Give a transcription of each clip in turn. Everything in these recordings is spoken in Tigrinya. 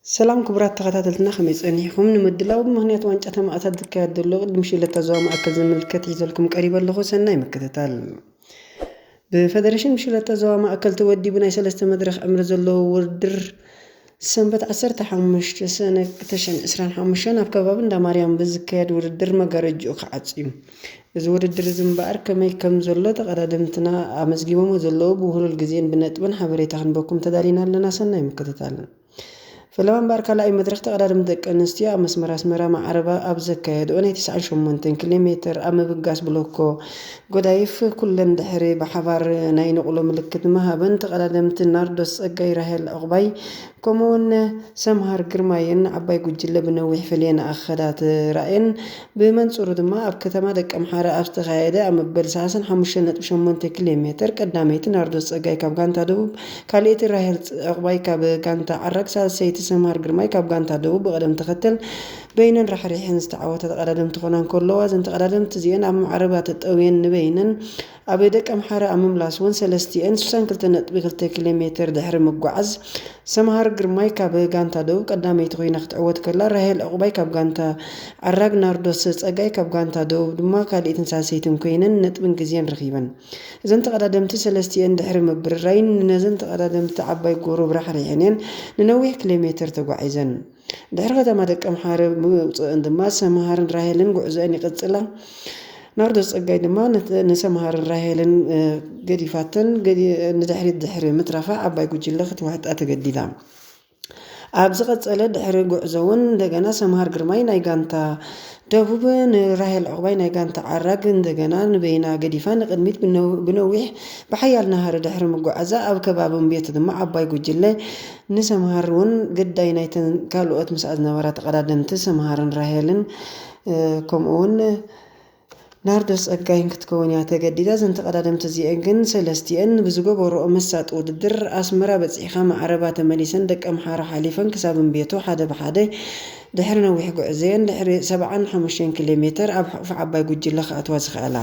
ሰላም ክቡራት ተኸታተልትና፣ ከመይ ጸኒሕኩም? ንምድላው ብምኽንያት ዋንጫ ተማእታት ዝካየድ ዘሎ ቅድሚ ሽለታ ዞባ ማእከል ዝምልከት ሒዘልኩም ቀሪበ ኣለኹ። ሰናይ ምክትታል። ብፈደረሽን ምሽለታ ዞባ ማእከል ተወዲቡ ናይ ሰለስተ መድረኽ ዕምሪ ዘለዎ ውድድር ሰንበት ዓሰርተ ሓሙሽተ ሰነ ክልተ ሽሕን ዕስራን ሓሙሽተን ኣብ ከባቢ እንዳ ማርያም ብዝካየድ ውድድር መጋረጅኡ ክዓጽ እዩ። እዚ ውድድር እዚ እምበኣር ከመይ ከም ዘሎ ተቐዳደምትና ኣመዝጊቦሞ ዘለዉ ብውህሉል ግዜን ብነጥብን ሓበሬታ ክንበኩም ተዳሊና ኣለና። ሰናይ ምክትታል። ፈለማ እምበኣር ካልኣይ መድረኽ ተቐዳደምቲ ደቂ ኣንስትዮ ኣብ መስመር ኣስመራ ማዕረባ ኣብ ዘካየድኦ ናይ ትስዓን ሸሞንተን ኪሎ ሜትር ኣብ ምብጋስ ብሎኮ ጎዳይፍ ኩለን ድሕሪ ብሓባር ናይ ንቕሎ ምልክት ምሃበን ተቐዳደምቲ ናርዶስ ጸጋይ፣ ራሄል ዕቑባይ ከምኡውን ሰምሃር ግርማይን ዓባይ ጉጅለ ብነዊሕ ፈልየን ኣኸዳ ተራእየን። ብመንጽሩ ድማ ኣብ ከተማ ደቀምሓረ ኣብ ዝተኻየደ ኣብ መበል ሰላሳን ሓሙሽተን ነጥቢ ሸሞንተ ኪሎ ሜትር ቀዳመይቲ ናርዶስ ጸጋይ ካብ ጋንታ ደቡብ፣ ካልኣይቲ ራሄል ፅ- ዕቑባይ ካብ ጋንታ ዓራግ፣ ሳልሰይቲ ሰምሃር ግርማይ ካብ ጋንታ ደቡብ ብቕደም ተኸተል በይነን ራሕሪሐን ዝተዓወታ ተቐዳደምቲ ክኾና እንከለዋ፣ እዘን ተቐዳደምቲ እዚአን ኣብ ማዕረባ ተጠውየን ንበይነን ኣብ ደቀምሓረ ኣብ ምምላስ እውን ሰለስቲአን ስሳን ክልተ ነጥቢ ክልተ ኪሎ ሜትር ድሕሪ ምጓዓዝ፣ ሰምሃር ግርማይ ካብ ጋንታ ደቡብ ቀዳመይቲ ኮይና ክትዕወት ከላ፣ ራሄል ዕቑባይ ካብ ጋንታ ዓራግ፣ ናርዶስ ጸጋይ ካብ ጋንታ ደቡብ ድማ ካልኣይትን ሳልሰይትን ኮይነን ነጥብን ግዜን ረኺበን። እዘን ተቐዳደምቲ ሰለስቲአን ድሕሪ ምብርራይን ነዘን ተቐዳደምቲ ዓባይ ጎሮብ ራሕሪሐን እየን ንነዊሕ ኪሎ ሜትር ተጓዒዘን። ድሕሪ ከተማ ደቀምሓረ ምውፅእን ድማ ሰምሃርን ራሄልን ጉዕዞአን ይቕፅላ። ናርዶስ ጸጋይ ድማ ነት- ንሰምሃርን ራሄልን እ፣ ገዲፋተን ገዲ- ንድሕሪት ድሕሪ ምትራፋ ዓባይ ጉጅለ ክትዋሕጣ ተገዲዳ። ኣብ ዝቐጸለ ድሕሪ ጉዕዞ እውን እንደገና ሰምሃር ግርማይ ናይ ጋንታ ደቡብ ንራሄል ዕቑባይ ናይ ጋንታ ዓራግ እንደገና ንበይና ገዲፋ ንቕድሚት ብነው- ብነዊሕ ብሓያል ናህሪ ድሕሪ ምጓዓዛ ኣብ ከባቢ እምቤት ድማ ዓባይ ጉጅለ ንሰምሃር እውን ግዳይ ናይተን ካልኦት ምስኣ ዝነበራ ተቐዳደምቲ ሰምሃርን ራሄልን እ፣ ከምኡ እውን ናርዶስ ጸጋይን ክትከውን እያ ተገዲዳ። እዘን ተቐዳደምቲ እዚአን ግን ሰለስቲአን ብዝገበርኦ መሳጢ ውድድር ኣስመራ በጺሕካ ማዕረባ ተመሊሰን ደቀምሓረ ሓሊፈን ክሳብ እምቤቱ ሓደ ብሓደ ድሕሪ ነዊሕ ጉዕዘየን ድሕሪ ሰብዓን ሓሙሽተን ኪሎ ሜትር ኣብ ሕቑፊ ዓባይ ጉጅለ ክኣትዋ ዝኸኣላ።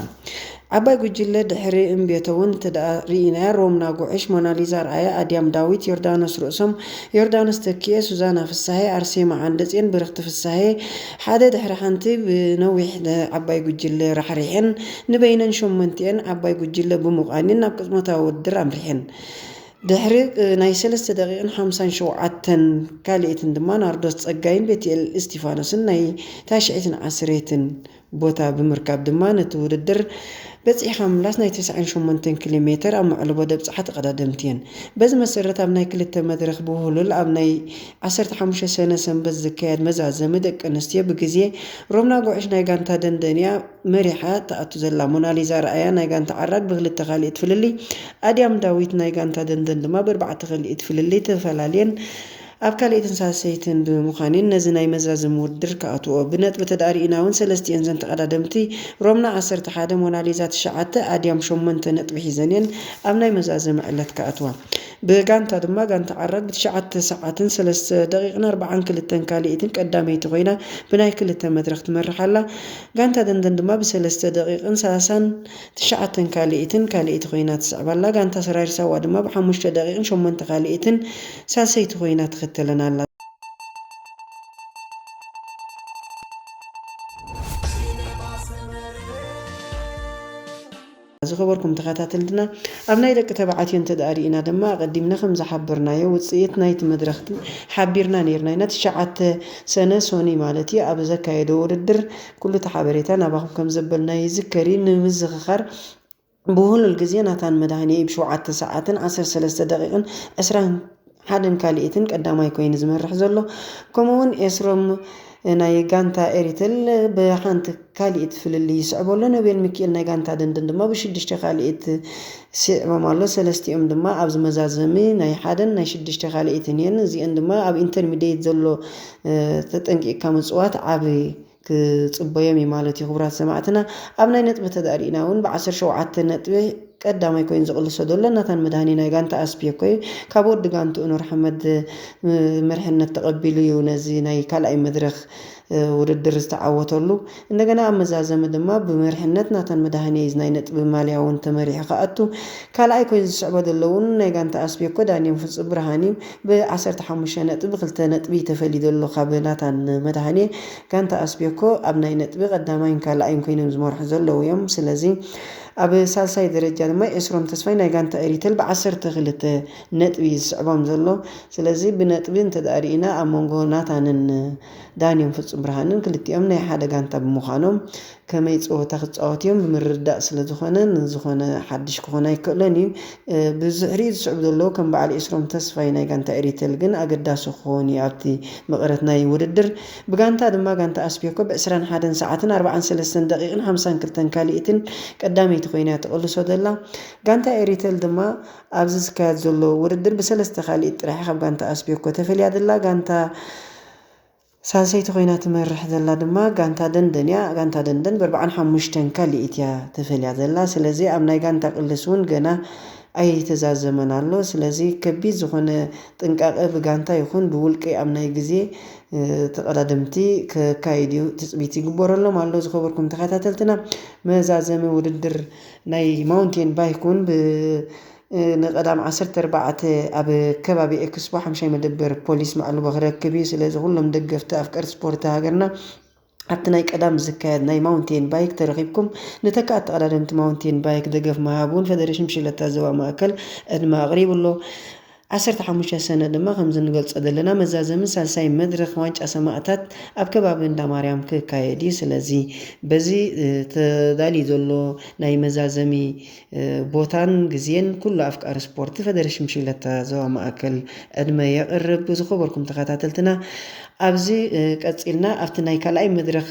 ዓባይ ጉጅለ ድሕሪ እምቤቶ እውን እንተ ደኣ ርኢናያ፣ ሮምና ጉዕሽ፣ ሞናሊዛ ኣርኣያ፣ ኣድያም ዳዊት፣ ዮርዳኖስ ርእሶም፣ ዮርዳኖስ ተኪኤ፣ ሱዛና ፍሳሄ፣ ኣርሴማ ዓንደጽዮን፣ ብርኽቲ ፍሳሄ ሓደ ድሕሪ ሓንቲ ብነዊሕ ዓባይ ጉጅለ ራሕሪሐን ንበይነን ሸሞንቲአን ዓባይ ጉጅለ ብምዃንን ናብ ቅጽበታዊ ውድድር ኣምሪሐን። ድሕሪ ናይ ሰለስተ ደቂቕን ሓምሳን ሸውዓተን ካልኣይትን ድማ ናርዶስ ጸጋይን ቤትኤል እስቲፋኖስን ናይ ታሽዐይትን ዓስረይትን ቦታ ብምርካብ ድማ ነቲ ውድድር በጺሕካ ምምላስ ናይ ተስዓን ሸሞንተን ኪሎ ሜትር ኣብ መዕልቦ ደብጽሓ ተቐዳደምቲ እየን። በዚ መሰረት ኣብ ናይ ክልተ መድረኽ ብውህሉል ኣብ ናይ ዓሰርተ ሓሙሽተ ሰነ ሰንበት ዝካየድ መዛዘሚ ደቂ ኣንስትዮ ብግዜ ሮምና ጉዕሽ ናይ ጋንታ ደንደንያ መሪሓ ትኣቱ ዘላ ሞናሊዛ ረኣያ ናይ ጋንታ ዓራግ ብክልተ ካልኢት ፍልልይ፣ ኣድያም ዳዊት ናይ ጋንታ ደንደን ድማ ብኣርባዕተ ካልኢት ፍልልይ ተፈላልየን ኣብ ካልኢትን ሳልሰይትን ብምዃንን ነዚ ናይ መዛዘሚ ውድድር ክኣትዎ። ብነጥቢ ተዳሪእና እውን ሰለስቲኤን ዘን ተቐዳደምቲ ሮምና ዓሰርተ ሓደ፣ ሞናሊዛ ትሽዓተ፣ ኣድያም ሸሞንተ ነጥቢ ሒዘን እየን ኣብ ናይ መዛዘሚ ዕለት ክኣትዋ። ብጋንታ ድማ ጋንታ ዓራግ ብትሽዓተ ሰዓትን ሰለስተ ደቂቕን ኣርባዓን ክልተን ካልኢትን ቀዳመይቲ ኮይና ብናይ ክልተ መድረኽ ትመርሕ ኣላ። ጋንታ ደንደን ድማ ብሰለስተ ደቂቕን ሰላሳን ትሽዓተን ካልኢትን ካልኢት ኮይና ትስዕብ ኣላ። ጋንታ ሰራይር ሳዋ ድማ ብሓሙሽተ ደቂቕን ሸሞንተ ካልኢትን ሳልሰይቲ ኮይና ትኽተለን ኣላ። ዝኸበርኩም ተኸታተልትና፣ ኣብ ናይ ደቂ ተባዕትዮ እንተ ደኣ ርኢና ድማ ኣቐዲምና ከም ዝሓበርናዮ ውጽኢት ናይቲ መድረኽ ሓቢርና ነይርና ኢና። ትሽዓተ ሰነ ሶኒ ማለት እዩ ኣብ ዘካየዶ ውድድር ኩሉ እቲ ሓበሬታ ናባኹም ከም ዘበልናዮ ይዝከር እዩ። ንምዝኽኻር ብውህሉል ግዜ ናታን መድሃኔ ብሸውዓተ ሰዓትን ዓሰርተ ሰለስተ ደቂቕን ዕስራን ሓደን ካልኢትን ቀዳማይ ኮይኑ ዝመርሕ ዘሎ። ከምኡውን ኤስሮም ናይ ጋንታ ኤሪትል ብሓንቲ ካልኢት ፍልልይ ይስዕቦ ኣሎ። ኖቤል ሚኪኤል ናይ ጋንታ ደንደን ድማ ብሽዱሽተ ካልኢት ስዒቦም ኣሎ። ሰለስቲኦም ድማ ኣብዚ መዛዘሚ ናይ ሓደን ናይ ሽዱሽተ ካልኢትን እየን። እዚአን ድማ ኣብ ኢንተርሚዲየት ዘሎ እ፣ ተጠንቂቕካ ምጽዋት ዓቢ ክጽበዮም እዩ ማለት እዩ። ክቡራት ሰማዕትና፣ ኣብ ናይ ነጥቢ ተዳሪእና እውን ብዓሰርተ ሸውዓተ ነጥቢ ቀዳማይ ኮይኑ ዝቕልሶ ዘሎ ናታን መድሃኔ ናይ ጋንታ ኣስፒዮ ኮዩ ካብ ወዲ ጋንትኡ ኑር ሓመድ፣ እ፣ መርሕነት ተቐቢሉ እዩ ነዚ ናይ ካልኣይ መድረኽ ውድድር ዝተዓወተሉ። እንደገና ኣብ መዛዘሚ ድማ ብመሪሕነት ናታን መድሃኔ ናይ ነጥቢ ማልያ እውን ተመሪሑ ክኣቱ፣ ካልኣይ ኮይኑ ዝስዕቦ ዘሎ እውን ናይ ጋንታ ኣስቤኮ ዳንኤል ፍጹም ብርሃን እዩ። ብ15 ነጥቢ፣ ብክልተ ነጥቢ ተፈልዩ ዘሎ ካብ ናታን መድሃኔ። ጋንታ ኣስቤኮ ኣብ ናይ ነጥቢ ቀዳማይን ካልኣይን ኮይኖም ዝመርሑ ዘለዉ እዮም። ስለዚ ኣብ ሳልሳይ ደረጃ ድማ ኤስሮም ተስፋይ ናይ ጋንታ ኤሪቴል ብ12 ነጥቢ ዝስዕቦም ዘሎ። ስለዚ ብነጥቢ እንተ ደኣ ርኢና፣ ኣብ መንጎ ናታንን ዳንዮም ፍጹም ብርሃንን ክልቲኦም ናይ ሓደ ጋንታ ብምዃኖም፣ ከመይ ጸወታ ክጻወት እዮም ብምርዳእ ስለ ዝኾነ፣ ንዝኾነ ሓድሽ ክኾን ኣይክእሎን እዩ። ብዝሕሪኡ ዝስዕቡ ዘለዉ ከም በዓል ኤስሮም ተስፋይ ናይ ጋንታ ኤሪቴል ግን ኣገዳሲ ክኸውን እዩ ኣብቲ መቐረት ናይ ውድድር። ብጋንታ ድማ ጋንታ ኣስቤኮ ብ21 ሰዓትን 43 ደቂቕን 52 ካልኢትን ቀዳመይቲ ኮይና እያ ትቕልሶ ዘላ። ጋንታ ኤሪቴል ድማ ኣብዚ ዝካየድ ዘሎ ውድድር ብሰለስተ ካልኢት ጥራሕ ካብ ጋንታ ኣስቤኮ ተፈልያ ዘላ። ጋንታ ሳልሰይቲ ኮይና ትመርሕ ዘላ ድማ ጋንታ ደንደን እያ። ጋንታ ደንደን ብ45 ካልኢት እያ ተፈልያ ዘላ። ስለዚ ኣብ ናይ ጋንታ ቅልስ እውን ገና ኣይተዛዘመን ኣሎ። ስለዚ ከቢድ ዝኾነ ጥንቃቐ ብጋንታ ይኹን ብውልቂ ኣብ ናይ ግዜ፣ እ፣ ተቐዳደምቲ ከካይድ እዩ ትጽቢት ይግበረሎም ኣሎ። ዝኸበርኩም ተኸታተልትና፣ መዛዘሚ ውድድር ናይ ማውንቴን ባይክ እውን ብ-፣ እ፣ ንቀዳም 14 ኣብ ከባቢ ኤክስፖ ሓምሻይ መደበር ፖሊስ ማዕልቦ ክረክብ እዩ። ስለዚ ኩሎም ደገፍቲ ኣፍቀርቲ ስፖርት ሃገርና ኣብቲ ናይ ቀዳም ዝካየድ ናይ ማውንቴን ባይክ ተረኺብኩም ንተካእቲ ተቐዳደምቲ ማውንቴን ባይክ ደገፍ ምሃብ እውን ፈደሬሽን ብሽክለታ ዞባ ማእከል ዕድመ ኣቕሪቡ ኣሎ። 15 ሰነ ድማ ከምዚ ንገልጾ ዘለና መዛዘሚ ሳልሳይ መድረኽ ዋንጫ ሰማእታት ኣብ ከባቢ እንዳ ማርያም ክካየድ እዩ። ስለዚ በዚ፣ እ፣ ተዳልዩ ዘሎ ናይ መዛዘሚ፣ እ፣ ቦታን ግዜን ኩሉ ኣፍቃሪ ስፖርት ፈደሬሽን ብሽክለታ ዞባ ማእከል ዕድመ የቕርብ። ዝኸበርኩም ተኸታተልትና፣ ኣብዚ፣ እ፣ ቀጺልና ኣብቲ ናይ ካልኣይ መድረኽ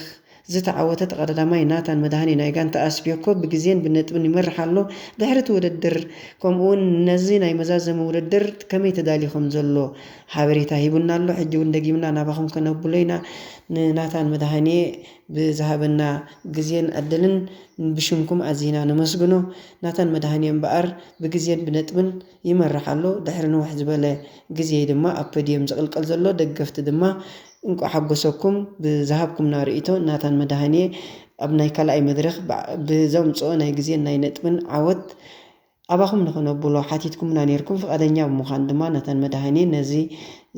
ዝተዓወተ ተቐዳዳማይ ናታን መድሃኔ ናይ ጋንታ ኣስቤኮ ብግዜን ብነጥብን ይመርሕ ኣሎ። ድሕሪ እቲ ውድድር፣ ከምኡውን ነዚ ናይ መዛዘሚ ውድድር ከመይ ተዳልዩ ከም ዘሎ ሓበሬታ ሂቡና ኣሎ። ሕጂ እውን ደጊምና ናባኹም ከነብሎ ኢና። ንናታን መድሃኔ ብዝሃበና ግዜን ዕድልን ብሽምኩም ኣዚና ነመስግኖ። ናታን መድሃኔ እምበኣር ብግዜን ብነጥብን ይመርሕ ኣሎ። ድሕሪ ንውሕ ዝበለ ግዜ ድማ ኣብ ፖድየም ዝቕልቀል ዘሎ። ደገፍቲ ድማ እንቋዕ ሓጎሰኩም ብዝሃብኩምና ርእይቶ። ናታን መድሃኔ ኣብ ናይ ካልኣይ መድረኽ ብ-፣ ብዘምጽኦ ናይ ግዜን ናይ ነጥብን ዓወት ኣባኹም ንኽነብሎ ሓቲትኩምና ነይርኩም። ፍቓደኛ ብምዃን ድማ ናታን መድሃኔ ነዚ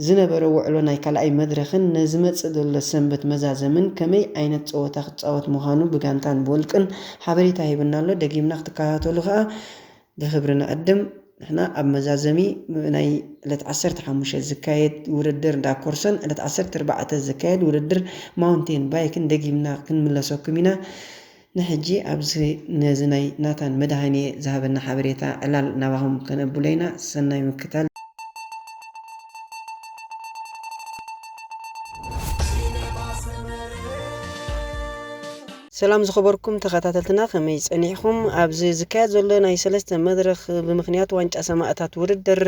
ዝነበረ ውዕሎ ናይ ካልኣይ መድረኽን ነዝመጽእ ዘሎ ሰንበት መዛዘምን ከመይ ዓይነት ጸወታ ክጻወት ምዃኑ ብጋንታን ብውልቅን ሓበሬታ ሂብና ኣሎ። ደጊምና ክትከታተሉ ከኣ ብኽብሪ ንዕድም። ንሕና ኣብ መዛዘሚ ናይ ዕለት 15 ዝካየድ ውድድር እንዳ ኮርሶን ዕለት 14 ዝካየድ ውድድር ማውንቴን ባይክን ደጊምና ክንምለሰኩም ኢና። ንሕጂ ኣብዚ ነዚ ናይ ናታን መድሃኔ ዝሃበና ሓበሬታ ዕላል ናባኹም ከነብሎ ኢና። ሰናይ ምክታል። ሰላም ዝኸበርኩም ተኸታተልትና፣ ከመይ ጸኒሕኩም? ኣብዚ ዝካየድ ዘሎ ናይ ሰለስተ መድረኽ ብምኽንያት ዋንጫ ሰማእታት ውድድር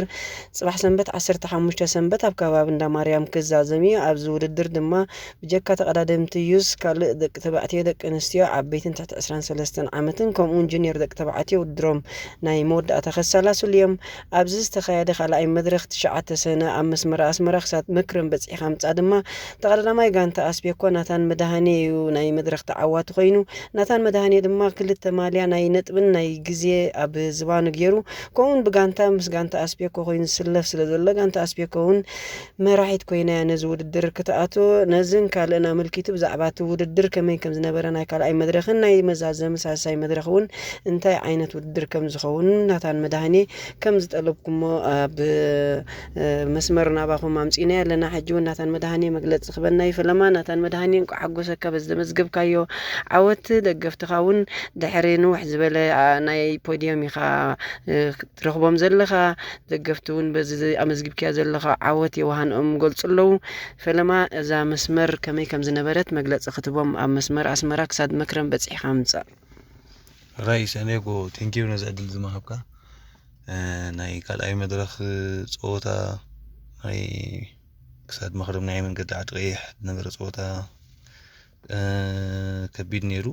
ጽባሕ ሰንበት 15 ሰንበት ኣብ ከባቢ እንዳ ማርያም ክዛዘም እዩ። ኣብዚ ውድድር ድማ ብጀካ ተቐዳደምቲ ዩስ ካልእ ደቂ ተባዕትዮ፣ ደቂ ኣንስትዮ፣ ዓበይትን ትሕቲ 23 ዓመትን ከምኡውን ጁኒየር ደቂ ተባዕትዮ ውድድሮም ናይ መወዳእታ ከሰላስሉ እዮም። ኣብዚ ዝተኻየደ ካልኣይ መድረኽ ትሽዓተ ሰነ ኣብ መስመር ኣስመራ ክሳብ መክረም በጺሕካ ምጻእ ድማ ተቐዳዳማይ ጋንታ ኣስቤኮ ናታን መድሃኔ እዩ ናይ መድረኽ ተዓዋቲ ኮይኑ። ናታን መድሃኔ ድማ ክልተ ማልያ ናይ ነጥብን ናይ ግዜ ኣብ ዝባኑ ገይሩ፣ ከምኡውን ብጋንታ ምስ ጋንታ ኣስቤኮ ኮይኑ ዝስለፍ ስለ ዘሎ፣ ጋንታ ኣስቤኮ እውን መራሒት ኮይና እያ ነዚ ውድድር ክትኣቱ። ነዝን ካልእን ኣመልኪቱ ብዛዕባ እቲ ውድድር ከመይ ከም ዝነበረ ናይ ካልኣይ መድረኽን ናይ መዛዘሚ ሳልሳይ መድረኽ እውን እንታይ ዓይነት ውድድር ከም ዝኸውን ናታን መድሃኔ ከም ዝጠለብኩሞ ኣብ፣ እ፣ መስመር ናባኹም ኣምጺእና ኣለና። ሕጂ እውን ናታን መድሃኔ መግለጺ ክበና እዩ። ፈለማ ናታን መድሃኔ፣ እንቋዕ ሓጎሰካ በዚ ዘመዝገብካዮ ዓወት። ደገፍትኻ እውን ድሕሪ ንውሕ ዝበለ፣ ኣ፣ ናይ ፖድየም ኢኻ፣ እ፣ ትረኽቦም ዘለኻ። ደገፍቲ እውን በዚ ኣመዝጊብካዮ ዘለኻ ዓወት የውሃንኦም ይገልጹ ኣለዉ። ፈለማ እዛ መስመር ከመይ ከም ዝነበረት መግለጺ ክትቦም ኣብ መስመር ኣስመራ ክሳድ መክረም በጺሕካ ምጻእ። ራይ ሰኔጎ፣ ቴንኪዩ ነዚ ዕድል ዝመሃብካ። እ፣ ናይ ካልኣይ መድረኽ ጸወታ ናይ ክሳድ መኽረም ናይ መንገዲ ዓዲ ቀይሕ ዝነበረ ጸወታ፣ እ፣ ከቢድ ነይሩ።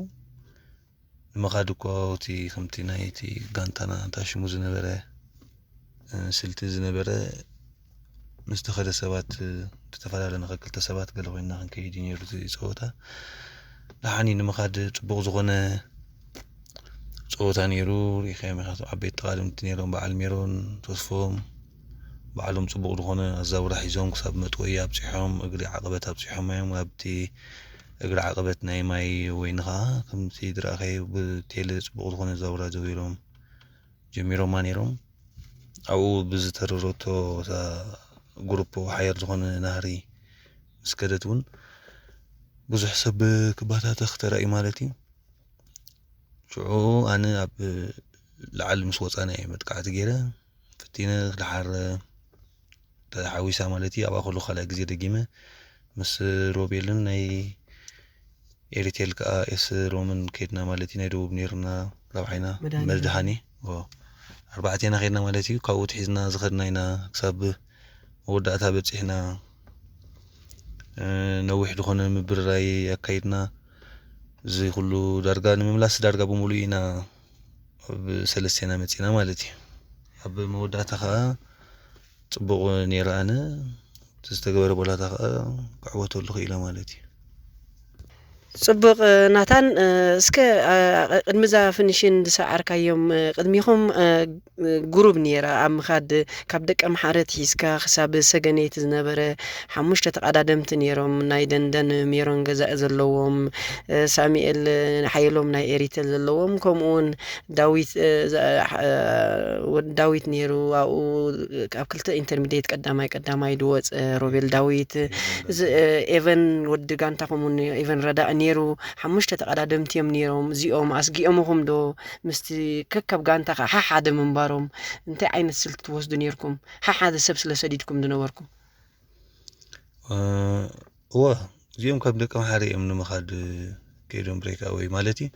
ንምኻድ እኮ እቲ ከምቲ ናይቲ ጋንታና ታሽሙ ዝነበረ፣ እ፣ ስልቲ ዝነበረ ምስ ተኸደ ሰባት፣ እ፣ ተፈላለ ንኸ ክልተ ሰባት ገለ ኮይንና ክንከይድ እዩ ነይሩ እቲ ጸወታ። ደሓን እዩ ንምኻድ ጽቡቕ ዝኾነ ጸወታ ነይሩ። ርኢኻዮም ኢኻ፣ ዓበይቲ ተቓደምቲ ነይሮም፣ በዓል ሜሮን ተስፎም ባዕሎም ጽቡቕ ዝኾነ ኣዛውራ ሒዞም ክሳብ መጥወይ ኣብጺሖም፣ እግሪ ዓቐበት ኣብጺሖም እዮም። ኣብቲ እግሪ ዓቐበት ናይ ማይ ወይኒ ኸኣ ከምቲ ዝረኣኻዮ ብቴለ ጽቡቕ ዝኾነ ኣዛውራ ዘዊሮም ጀሚሮማ ነይሮም። ኣብኡ ብዝተረረቶ እታ ጉሩፖ ሓያል ዝኾነ ናህሪ ምስ ከደት እውን ብዙሕ ሰብ ክባታተኽ ተራእዩ ማለት እዩ። ሽዑ ኣነ ኣብ ላዕሊ ምስ ወጻና እየ መጥቃዕቲ ገይረ። ፈቲነ፣ ደሓር ተሓዊሳ ማለት እዩ። ኣብኣ ከሎ ካልኣይ ግዜ ደጊመ ምስ ሮቤልን ናይ ኤሪቴል ከኣ ኤስሮምን ከይድና ማለት እዩ። ናይ ደቡብ ነይርና ራብዓይና መድሃኔ። መድሃኔ። ኦ። ኣርባዕቴና ከይድና ማለት እዩ። ካብኡ ትሒዝና ዝኸድና ኢና ክሳብ መወዳእታ በጺሕና። እ፣ ነዊሕ ዝኾነ ምብርራይ ኣካይድና። እዚ ኩሉ ዳርጋ ንምምላስ ዳርጋ ብምሉእ ኢና ኣብ ሰለስቴና መጺና ማለት እዩ። ኣብ መወዳእታ ከኣ ጽቡቕ ነይረ ኣነ። እቲ ዝተገበረ ቦላታ ከኣ ክዕወተሉ ክኢለ ማለት እዩ። ጽቡቕ፣ ናታን፣ እስከ፣ ኣ፣ ቅድሚ እዛ ፊኒሽን ዝሰዓርካዮም፣ ቅድሚኹም፣ እ፣ ጉሩብ ነይራ ኣብ ምኻድ፣ ካብ ደቀ ምሓረት ሒዝካ ክሳብ ሰገነይቲ ዝነበረ ሓሙሽተ ተቐዳደምቲ ነይሮም። ናይ ደንደን ሜሮን ገዛኢ ዘለዎም፣ እ፣ ሳሙኤል ሓየሎም ናይ ኤሪቴል ዘለዎም፣ ከምኡ እውን ዳዊት፣ እ፣ ዘ-፣ እ፣ ወዲ ዳዊት ነይሩ። ኣብኡ ኣብ ክልተ ኢንተርሚዲየት ቀዳማይ ቀዳማይ ዝወፀ ሮቤል ዳዊት፣ እዚ፣ እ፣ ኤቨን ወዲ ጋንታ ከምኡ ውን ኤቨን ረዳእ ነይሩ። ሓሙሽተ ተቐዳደምቲ እዮም ነይሮም። እዚኦም ኣስጊኦምኹም ዶ? ምስቲ ከከብ ጋንታ ኸዓ ሓሓደ ምንባሮም እንታይ ዓይነት ስልቲ ትወስዱ ነይርኩም? ሓሓደ ሰብ ስለ ሰዲድኩም ዝነበርኩም? እ፣ እወ፣ እዚኦም ካብ ደቂ መሓሪ እዮም ንምኻድ ከይዶም ብሬክ ኣወይ ማለት እዩ።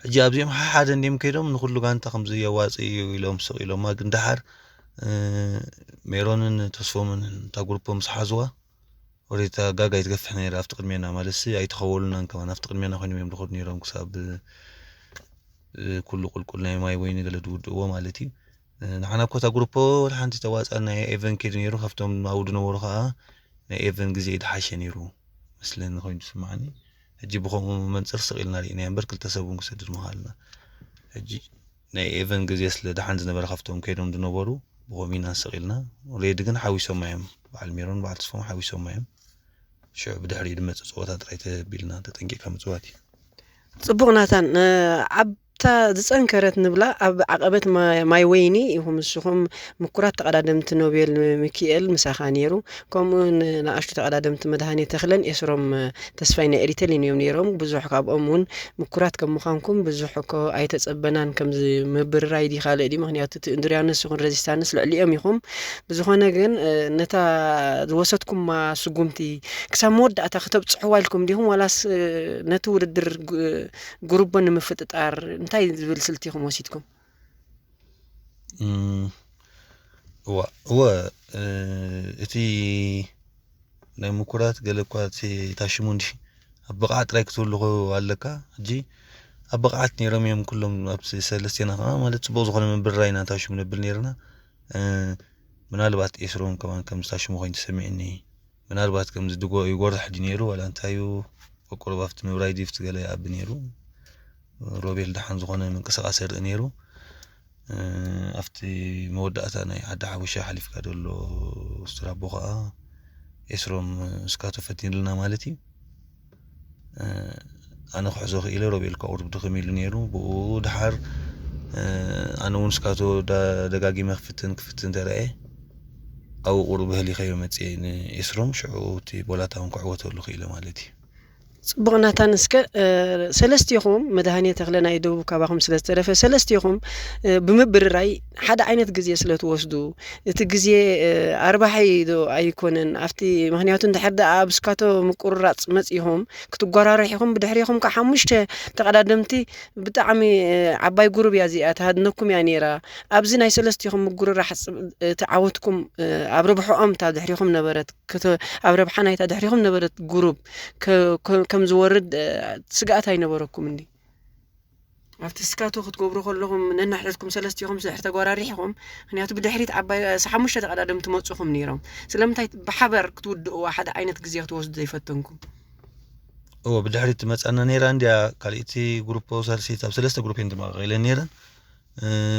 ሕጂ ኣብዚኦም ሓሓደ እንዲዮም ከይዶም ንኹሉ ጋንታ ከምዚ የዋጽእ እዩ ኢሎም ስቕ ኢሎማ። ግን ደሓር፣ እ፣ ሜሮንን ተስፎምን እታ ግሩፖም ምስ ሓዝዋ፣ ወደ እታ ጋግ ኣይትገፍሕ ነይራ ኣብቲ ቅድሜና ማለት ሲ ኣይተኸወሉናን ከማን ኣብቲ ቅድሜና ኮይኖም እዮም ዝኸዱ ነይሮም ክሳብ፣ እ፣ ኩሉ ቁልቁል ናይ ማይ ወይኒ ገለ ዝውድእዎ ማለት እዩ። እ፣ ንዓና እኮ እታ ግሩፖ ወላ ሓንቲ ተዋጻና እያ። ኤቨን ኬድ ነይሩ፣ ካብቶም ኣብኡ ዝነበሩ ከኣ ናይ ኤቨን ግዜ እዩ ዝሓሸ ነይሩ መስለኒ ኮይኑ ዝስምዓኒ። ሕጂ ብኸምኡ መንጽር ስቕ ኢልና ርኢናዮ እምበር ክልተ ሰብ እውን ክሰድድ ምኻልና። ሕጂ ናይ ኤቨን ግዜ ስለ ደሓን ዝነበረ ካብቶም ከይዶም ዝነበሩ ብኸምኡ ኢና ስቕ ኢልና። ሬድ ግን ሓዊሶማ እዮም። በዓል ሜሮን በዓል ተስፎም ሓዊሶማ እዮም። ሽዑ ብድሕሪኡ ዝመጽእ ጸወታ ጥራይ ተቢልና ተጠንቂቕካ ምጽዋት እዩ። ጽቡቕ ናታን፣ እ፣ ኣብታ ዝጸንከረት ንብላ ኣብ ዓቐበት ማ-፣ ማይ ወይኒ ኢኹም ንስኹም ምኩራት ተቐዳደምቲ ኖቤል ሚኪኤል ምሳኻ ነይሩ። ከምኡ ንኣሽቱ ተቐዳደምቲ መድሃኔ ተኽለን ኤስሮም፣ እ፣ ተስፋይ ናይ ኤሪቴል እዮም ነይሮም። ብዙሕ ካብኦም እውን ምኩራት ከም ምዃንኩም ብዙሕ እኮ ኣይተጸበናን፣ ከምዚ ምብርራይ ድዩ ካልእ ድዩ? ምኽንያቱ እቲ ኢንዱራንስ ይኹን ሬዚስታንስ ልዕሊኦም ኢኹም። ብዝኾነ ግን፣ እ፣ ነታ ዝወሰድኩማ ስጉምቲ ክሳብ መወዳእታ ከተብጽሕዋ ኢልኩም ዲኹም ዋላስ፣ እ፣ ነቲ ውድድር ግ-፣ ጉሩቦ ንምፍጥጣር እንታይ ዝብል ስልቲ ኢኹም ወሲድኩም? እም፣ እዋ፣ እወ፣ እ፣ እቲ ናይ ምኩራት ገለ እኳ እቲ ታሽሙ እንዲ ኣብ ብቕዓት ጥራይ ክትህሉ ኣለካ። ሕጂ ኣብ ብቕዓት ነይሮም እዮም ኩሎም፣ ኣብ ሰለስቴና ከዓ ማለት ጽቡቕ ዝኾነ ምብርራይ ኢና ታሽሙ ነብል ነይርና። እ፣ ምናልባት ኤስሮም ከማን ከም ዝታሽሙ ኮይኑ ተሰሚዕኒ። ምናልባት ከምዚ ድጎ ይጎርሕ ድዩ ነይሩ ዋላ እንታይ እዩ? ቁሩብ ኣብቲ ምብራይ ድፍት ገለ ይኣቢ ነይሩ። ሮቤል ደሓን ዝኾነ ምንቅስቓስ የርኢ ነይሩ። እ፣ ኣብቲ መወዳእታ ናይ ዓዲ ሓሙሻ ሓሊፍካ ዘሎ ስትራቦ ኸኣ ኤስሮም እስካቶ ፈቲንልና ማለት እዩ። እ፣ ኣነ ክሕዞ ክኢለ፣ ሮቤል ከኣ ቁሩብ ድኽም ኢሉ ነይሩ። ብኡ ደሓር፣ እ፣ ኣነ እውን እስካቶ ዳ-፣ ደጋጊመ ክፍትን ክፍትን ተራእየ። ኣብኡ ቁሩብ ህሊኸዮ መጽየ ንኤስሮም፣ ሽዑ እቲ ቦላታ እውን ክዕወተሉ ክኢለ ማለት እዩ። ጽቡቕ ናታን፣ እስከ፣ እ፣ ሰለስቲኹም፣ መድሃኔ ተኽለ ናይ ደቡብ ካባኹም ስለ ዝተረፈ፣ ሰለስቲኹም፣ እ፣ ብምብርራይ ሓደ ዓይነት ግዜ ስለ ትወስዱ፣ እቲ ግዜ፣ እ፣ ኣርባሒ ዶ ኣይኮነን? ኣብቲ፣ ምኽንያቱ እንድሕር ደኣ ኣብ ስካቶ ምቁርራጽ መጺኹም፣ ክትጓራርሕ ኢኹም፣ ብድሕሪኹም ከኣ ሓሙሽተ ተቐዳደምቲ፣ ብጣዕሚ፣ እ፣ ዓባይ ጉሩብ እያ እዚኣ፣ ትሃድነኩም እያ ነይራ። ኣብዚ ናይ ሰለስቲኹም ምጉርራሕ ጽብ-፣ እቲ ዓወትኩም፣ እ፣ ኣብ ረብሕኦም እታ ድሕሪኹም ነበረት፣ ክተ-፣ ኣብ ረብሓ ናይታ ድሕሪኹም ነበረት ጉሩብ ከ-፣ ከ-፣ ከም ዝወርድ፣ እ፣ ስግኣት ኣይነበረኩም እንዲ? ኣብቲ ስካቶ ክትገብሩ ከለኹም ነናሕድሕድኩም ሰለስቲኹም ስድሕር ተጓራሪሕኹም፣ ምክንያቱ ብድሕሪት ዓባይ ሓሙሽተ ተቐዳደምቲ መፁኹም ነይሮም። ስለምንታይ ብሓበር ክትውድእዋ ሓደ ዓይነት ግዜ ክትወስዱ ዘይፈተንኩም? እዎ፣ ብድሕሪት ትመፃና ነይራ እንዲያ ካልእቲ ግሩፖ ሳልሲት ኣብ ሰለስተ ግሩፕ እየን ድማ ቀይለን ነይረን።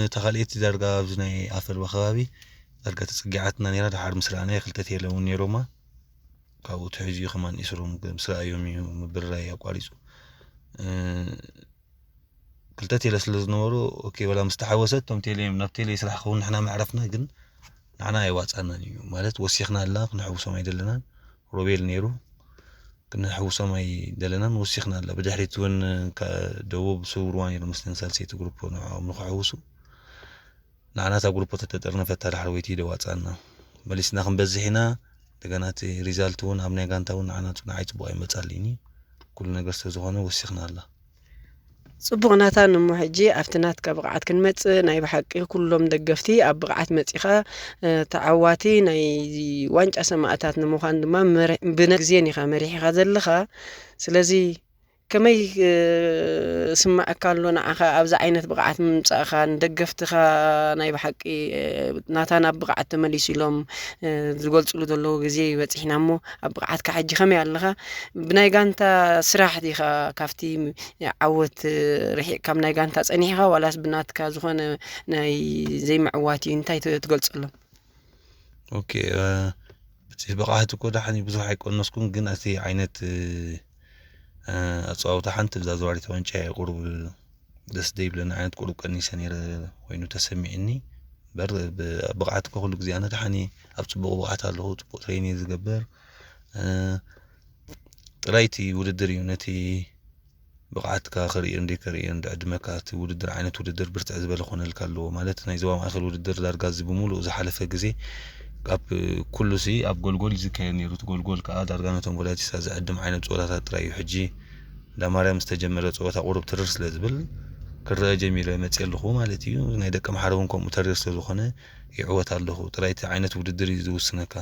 እታ ካልእቲ ዳርጋ ኣብዚ ናይ ኣፈልባ ከባቢ ዳርጋ ተፀጊዓትና ነይራ። ድሓር ምስ ረኣናዮ ክልተ ቴለ እውን ነይሮማ። ካብኡ ትሕዚ እዩ ከማን ኢስሮም ምስ ረኣዮም እዩ ምብርራይ ኣቋሪፁ። ክልተ ቴለ ስለ ዝነበሩ፣ ኦኬ፣ ወላ ምስ ተሓወሰት እቶም ቴሌ እዮም ናብ ቴሌ ስራሕ ክኸውን ንሕና መዕረፍና፣ ግን ንዓና ኣይዋፃናን እዩ ማለት፣ ወሲኽና ኣላ ክንሕውሶም ኣይደለናን። ሮቤል ነይሩ፣ ክንሕውሶም ኣይደለናን፣ ወሲኽና ኣላ። ብድሕሪት እውን ደቡብ ስውርዋ ነይሩ ምስለን ሳልሰይቲ ግሩፖ ንዕኦም ንክሕውሱ። ንዓና እታ ግሩፖ ተተጠርነፈታ ዳሕር ወይቲ ደዋፃና። መሊስና ክንበዝሕ ኢና። እንደገና እቲ ሪዛልት እውን ኣብ ናይ ጋንታ እውን ንዓና ንዓይ ፅቡቅ ኣይመፃልኒ። ኩሉ ነገር ስለዝኾነ ወሲኽና ኣላ። ጽቡቕ ናታን፣ እሞ ሕጂ ኣብቲ ናትካ ብቕዓት ክንመጽእ፣ ናይ ብሓቂ ኩሎም ደገፍቲ ኣብ ብቕዓት መጺኻ ተዓዋቲ ናይ ዋንጫ ሰማእታት ንምዃን ድማ ብነ ግዜን ኢኻ መሪሕኻ ዘለኻ። ስለዚ ከመይ ስምዓካ ኣሎ ንዓኻ ኣብዚ ዓይነት ብቕዓት ምምጻእኻ? ንደገፍትኻ ናይ ብሓቂ ናታን ኣብ ብቕዓት ተመሊሱ ኢሎም ዝገልጽሉ ዘለዉ ግዜ በጺሕና እሞ ኣብ ብቕዓትካ ሕጂ ከመይ ኣለኻ? ብናይ ጋንታ ስራሕ ዲኻ ካብቲ ዓወት ርሒቕ ካብ ናይ ጋንታ ጸኒሕኻ ዋላስ ብናትካ ዝኾነ ናይ ዘይምዕዋት እዩ እንታይ ትገልጸሎም? ኦኬ እቲ ብቕዓት እኮ ደሓን ብዙሕ ኣይቀነስኩን፣ ግን እቲ ዓይነት ኣፀዋውታ ሓንቲ ብዛ ዘዋሪት ዋንጫ ቁሩብ ደስ ዘይብለኒ ዓይነት ቁሩብ ቀኒሰ ነይረ ኮይኑ ተሰሚዕኒ። በር ብቕዓት እኮ ኩሉ ግዜ ኣነ ደሓን ኣብ ፅቡቕ ብቕዓት ኣለኹ፣ ፅቡቕ ትሬኒ ዝገብር ጥራይቲ ውድድር እዩ ነቲ ብቕዓትካ ከርእዮን ዘይከርእዮን ዝዕድመካ። እቲ ውድድር ዓይነት ውድድር ብርትዕ ዝበለ ክኾነልካ ኣለዎ። ማለት ናይ ዞባ ማእከል ውድድር ዳርጋ እዚ ብምሉእ ዝሓለፈ ግዜ ኣብ ኩሉ ሲ ኣብ ጎልጎል እዩ ዝካየድ ነይሩ። እቲ ጎልጎል ከዓ ዳርጋ ነቶም ቮላቲሳ ዝዕድም ዓይነት ፀወታታት ጥራይ እዩ። ሕጂ እንዳ ማርያም ዝተጀመረ ፀወታ ቁሩብ ትርር ስለ ዝብል ክረአ ጀሚረ መፅእ ኣለኹ ማለት እዩ። ናይ ደቂ ምሓረ እውን ከምኡ ተሪር ስለ ዝኾነ ይዕወት ኣለኹ። ጥራይ እቲ ዓይነት ውድድር እዩ ዝውስነካ።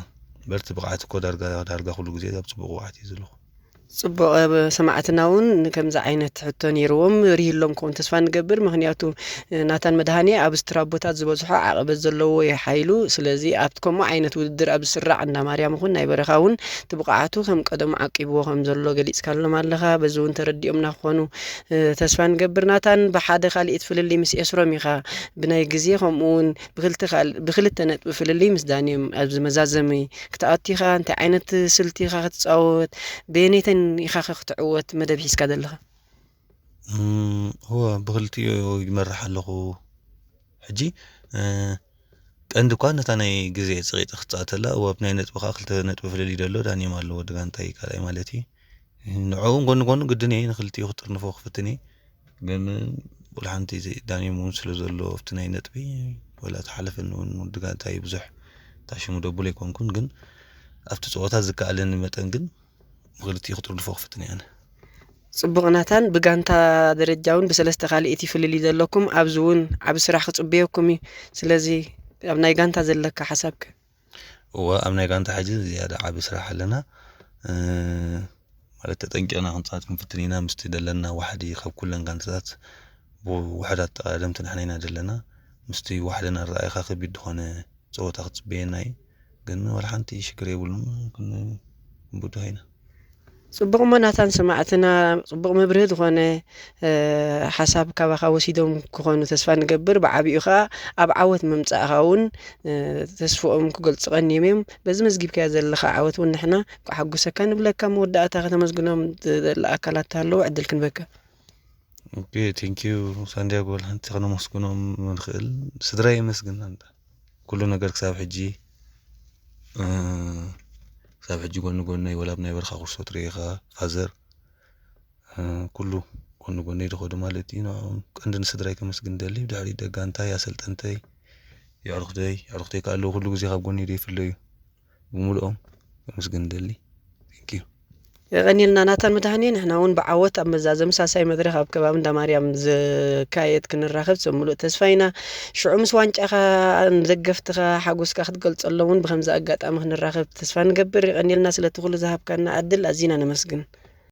በርቲ ብቕዓት እኮ ዳርጋ ዳርጋ ኩሉ ግዜ ኣብ ፅቡቕ ብቕዓት እዩ ዘለኹ። ጽቡቕ ሰማዕትና እውን ከምዚ ዓይነት ሕቶ ነይርዎም ርህሎም ክኸውን ተስፋ ንገብር ምክንያቱ ናታን መድሃኔ ኣብ ስትራቦታት ዝበዝሖ ዓቐበት ዘለዎ ይሓይሉ ስለዚ ኣብቲ ከምኡ ዓይነት ውድድር ኣብ ዝስራዕ እንዳ ማርያም ይኹን ናይ በረኻ እውን እቲ ብቕዓቱ ከም ቀደሙ ዓቂብዎ ከም ዘሎ ገሊጽካሎም ኣለኻ በዚ እውን ተረዲኦምና ክኾኑ ተስፋ ንገብር ናታን ብሓደ ካልኢት ፍልልይ ምስ ኤስሮም ኢኻ ብናይ ግዜ ከምኡ እውን ብክልተ ነጥቢ ፍልልይ ምስ ዳንዮም ኣብዚ መዛዘሚ ክትኣቱ ኢኻ እንታይ ዓይነት ስልቲ ኢኻ ክትፃወት በየነይተን ኢኻ ኸ ክትዕወት መደብ ሒዝካ ዘለኻ? እወ ብክልቲኡ ይመርሕ ኣለኹ። ሕጂ ቀንዲ እኳ ነታ ናይ ግዜ ፅቂጢ ክትፃወተላ እወ ናይ ነጥቢ ከዓ ክልተ ነጥቢ ፍልልይ ደሎ ዳንዮም ኣለዎ ድጋንታይ ካልኣይ ማለት እዩ። ንዕኡ እውን ጎኒ ጎኑ ግድን እየ ንክልቲኡ ክጥርንፎ ክፍትን እየ። ግን ወላ ሓንቲ ዳንዮም እውን ስለ ዘሎ ኣብቲ ናይ ነጥቢ ወላ ተሓለፈኒ እውን ድጋንታይ ብዙሕ ታሽሙ ደቡል ኣይኮንኩን ግን ኣብቲ ፀወታ ዝከኣለኒ መጠን ግን ብክልቲኡ ክጥርንፎ ክፍትን እየ ኣነ። ጽቡቕ ናታን፣ ብጋንታ ደረጃ እውን ብሰለስተ ካልእቲ ፍልልይ ዘለኩም ኣብዚ እውን ዓቢ ስራሕ ክጽበየኩም እዩ። ስለዚ ኣብ ናይ ጋንታ ዘለካ ሓሳብ ከ? እወ ኣብ ናይ ጋንታ ሕጂ ዝያዳ ዓቢ ስራሕ ኣለና። ማለት ተጠንቂቕና ክንጻወት ክንፍትን ኢና ምስቲ ደለና ዋሕዲ ካብ ኩለን ጋንታታት ብውሕዳት ተቐዳደምቲ ንሕና ኢና ደለና። ምስቲ ዋሕድና ኣረኣእኻ ከቢድ ዝኾነ ፀወታ ክትፅበየና እዩ። ግን ዋላ ሓንቲ ሽግር የብሉን ክንብድሆ ኢና። ፅቡቕ እሞ ናታን ሰማዕትና ፅቡቕ መብርሂ ዝኾነ ሓሳብ ካባኻ ወሲዶም ክኾኑ ተስፋ ንገብር ብዓብኡ ከዓ ኣብ ዓወት ምምፃእኻ እውን ተስፍኦም ክገልፁ ቀኒዮም እዮም በዚ መዝጊብካዮ ዘለኻ ዓወት እውን ንሕና ከሓጉሰካ ንብለካ መወዳእታ ከተመስግኖም ዝደሊ ኣካላት ተሃለዉ ዕድል ክንበካ ኦኬ ቴንኪዩ ሳንዲያጎ ሓንቲ ከነመስግኖም ንኽእል ስድራይ የመስግን ኣንታ ኩሉ ነገር ክሳብ ሕጂ ክሳብ ሕጂ ጎኒ ጎነይ ወላ ኣብ ናይ በረኻ ኩርሶ ትርእኻ ፋዘር ኩሉ ጎኒ ጎነይ ዝኸዱ ማለት እዩ ንዕኦም ቀንዲ ንስድራይ ከመስግን ደሊ ድሕሪ ደጋንታይ ኣሰልጠንተይ የዕርኽተይ የዕርኽተይ ከ ኣለዉ ኩሉ ግዜ ካብ ጎነይ ዘይፍለዩ ብምልኦም ከመስግን ደሊ ቴንኪዩ የቐንየልና ናታን መድሃኔ ንሕና እውን ብዓወት ኣብ መዛዘሚ ሳልሳይ መድረኽ ኣብ ከባቢ እንዳማርያም ዝካየድ ክንራኸብ ሰብ ሙሉእ ተስፋ ኢና ሽዑ ምስ ዋንጫኻ ንደገፍትኻ ሓጎስካ ክትገልጸሎም እውን ብከምዚ ኣጋጣሚ ክንራኸብ ተስፋ ንገብር የቐንየልና ስለቲ ኩሉ ዝሃብካና ዕድል ኣዚና ነመስግን